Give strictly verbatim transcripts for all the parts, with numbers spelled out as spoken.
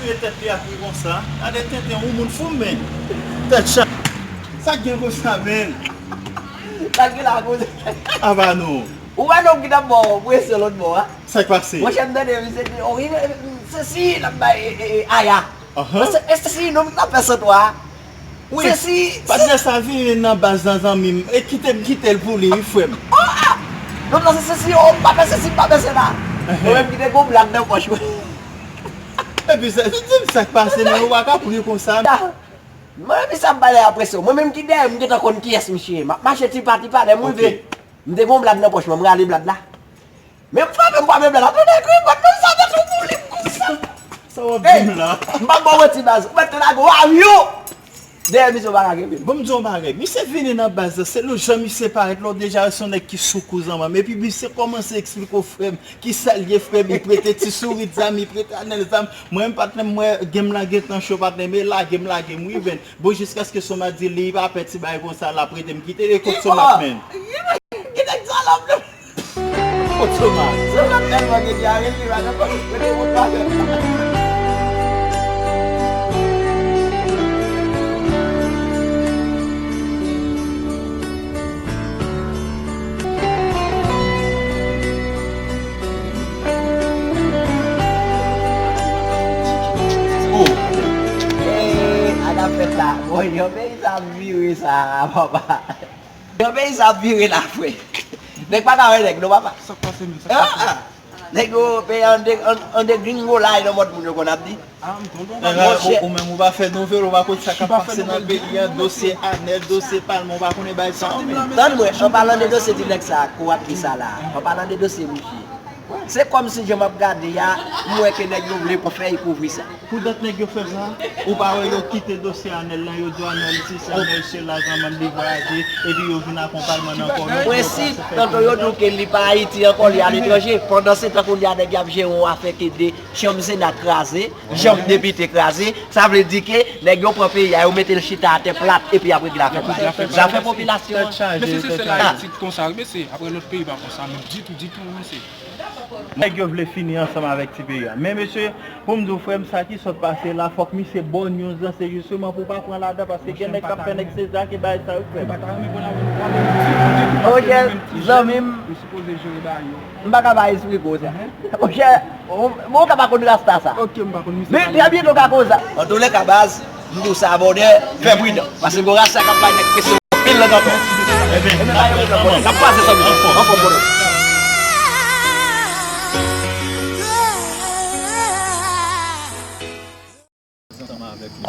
Vire tèt li a pri konsa. Gade tenten, ou moun fou, men. Tèt chat. Sa k gen konsa, men? Sa k gen la, koze? Aba non. Ou wè nonm ki t ap ba w presyon lòt bò a? Sa k pase? Monchè, m tande misye di, o, wi, se si l ap bay, e, e, e, Aya. Ahan. Se, e se si nonm ki t ap fè san twa a. Wi. Se si, patnè sa vini nan baz nan zanmi m. E kite m kite l pou li, wi, frè m. Oh, ah! Nonm nan se, se si, o, m pa fè se si, m pa fè se la. Mwen menm ki te gon blad nan pòch mwen. Epi sa, di m sa k pase, men ou pa ka pri konsa. Mwen menm sa m pale apresyon. Mwen menm ki dèyè, m gentan konn kiyès misye ye. M ap mache tipa tipa, lè m rive, m te gon blad nan pòch mwen, m rale blad la. Men m frape m frape blad la, tande kri, bat nan sa tèt ou pou li m konsa. Sa w ap di m la? M p ap ba w manti baz, ou mèt te lage w avyon. Dèyè misye w pa ka kenbe l. Bon, m di w yon bagay, misye vini nan baz la, se lou jan misye parèt la, w deja wè se yon nèg ki sou kou zanmanm. Epi misye kòmanse eksplike w frè m, kisa l ye frè m, li prete ti sourit zam, li prete Anèl zam. Mwen menm patnè m, mwen gen m la gentan cho patnè, men lage m lage m wi, men. Bon, jiskaske Soma di li pa pè ti bagay konsa, l ap rete m kite li kot Soma, men. Ki nèg salòp, non? Kot Soma? Soma tèlman gen dyare, li pa nan pòch, kote moun pa fè. Oh. Eh, sa k ap fèt la? Bon, yon peyi sa ap vire sa, papa. Yon peyi sa ap vire la, frè. Nèg pa ka wè nèg, non, papa. Sa k pase menm? Sa k pase? Ah, ah. Nèg yo, peyi an de, an, an degringolay nan mòd moun yo konn ap di. Ah, m tonton. Monchè. Ou, ou menm, ou pa fè nouvèl, ou pa konn sa k ap pase nan peyi a, dosye Anèl, dosye Palman, ou pa konnen bagay sa yo menm. Tann mwen, an palan de dosye ti nèg sa, kou ak ki sa la, an palan de dosye misye. Se kòmsi jan m ap gade a, m wè ke nèg yo vle pran fèy kouvri sa. Poutèt nèg yo fè sa, ou pa wè yo kite dosye Anèl lan, yo di Anèl sesi, Anèl sela, zanmanm li vwayaje, epi yo vin ak yon palman nan kò yo. Prensip, tanto yo di w ke li pa Ayiti ankò, li aletranje. Pandansetan, kounye a, nèg y ap jere yon afè ke de chanm Sena kraze, chanm depite kraze, sa vle di ke nèg yo pran peyi a, yo mete l chita atè plat, epi y ap regle afè. Zafè popilasyon an. Mesye, se sèl Ayiti k konsa, wi, mesye. Apre lòt peyi pa konsa menm ditou, ditou, wi, mesye. Nèg yo vle fini ansanm avèk ti peyi a. Men mesye, pou m di w, frè m, sa ki sot pase la, fòk misye ba w news lan, se jisteman pou w pa pran ladan, paske gen nèg k ap fè nèg sezi ak bagay sa yo, frè m. Monchè, zanmi m. M pa ka pa esplike w sa. Monchè, ou, ou ka pa konn rasta sa. Ok, m pa konn misye. Men, trè byento ka konn sa. Antoulèka, baz, m di w sa, brother, fè pridan. Paske gon rasta k ap bay nèg presyon anpil nan kanpe. Ebyen, n ap pase sa, anfòm, brother. Ansanm avèk li.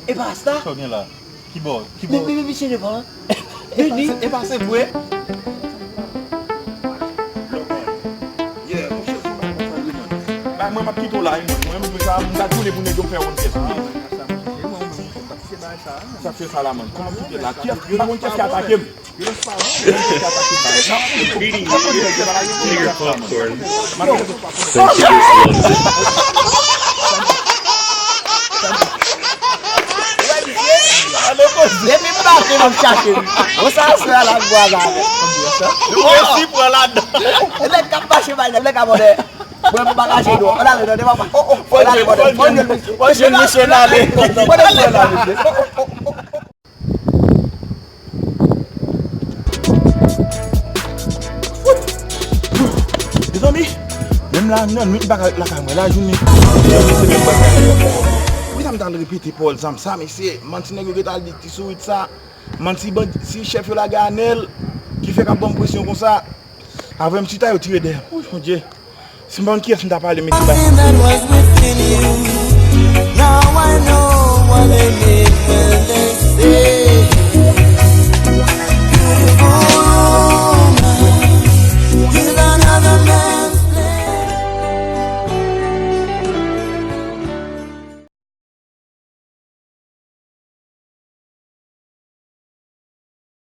E pa sa? Sa w gen la? Ki bò? Ki bò? Men, men, men, misye devan. Vini. E pa se vre? Ba, mwen, m ap kite w la, wi, mwen. Mwen, mwen, sa, m ta tounen pou nèg yo fè yon pyès pou li. Sa se sa la, man. Kòman m kite la? Kiyès, yo konn kiyès ki atake m? Eating your popcorn. Don't you just love it? Depi m pase, m ap chache li. Bon, sa, se a la gwa la. Ou resi pran ladan. E nèg k ap mache bay nèg, nèg ap mande. Mwen, m pa kache dò. Ann ale, tande, papa. Ann ale, mande. Fò jwenn misye, ann ale. Mande misye la, mesye. Mezanmi, menm la, nan nwit, m pa ka ret lakay mwen, lajounen. Wi, sa m t al repete pawòl zam sa, mesye. Manti nèg yo gentan al di ti sourit sa. Manti bandi, si chèf yo lage Anèl, ki fè k ap ban m presyon konsa. Avè m chita, yo tire dèyè m. Wi, Bondye. Si m pa konn kiyès m ta pale, men ki bay. Something that was within you. Now I know what they mean when they say, beautiful woman, with another man.